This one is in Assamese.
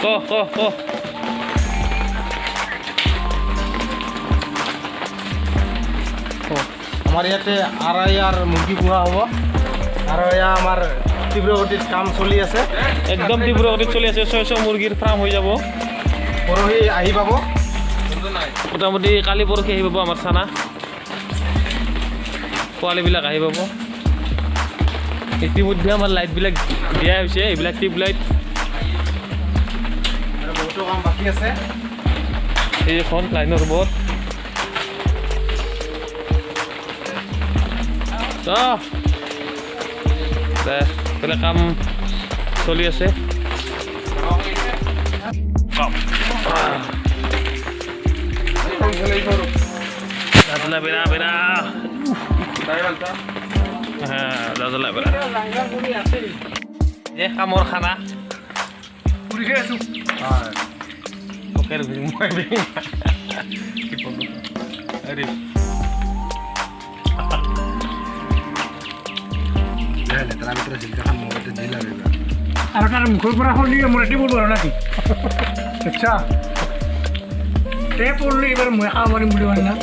ক ক ক। আমাৰ ইয়াতে 2.5 মুৰ্গী পোহা হ'ব আৰু এয়া আমাৰ তীব্ৰ গতিত কাম চলি আছে। একদম তীব্ৰ গতিত চলি আছে। 600 মুৰ্গীৰ ফাৰ্ম হৈ যাব। পৰহি আহি পাব। মোটামুটি কালি পৰহি আহি পাব আমাৰ চানা পোৱালিবিলাক আহি পাব। ইতিমধ্যে আমাৰ লাইটবিলাক দিয়া হৈছে, এইবিলাক টিউব লাইট। আৰু বহুতো কাম বাকী আছে। এইখন লাইনৰ ওপৰত পেলে কাম চলি আছে। বেৰা বেৰা এই কামৰ খানা। হয়। আৰু তাৰ মুখৰ পৰা শুনি মোৰ এটি বলব আৰু নাকি? আচ্ছা, তে পঢ়লি এইবাৰ মই খাব পাৰিম বুলি হয় না?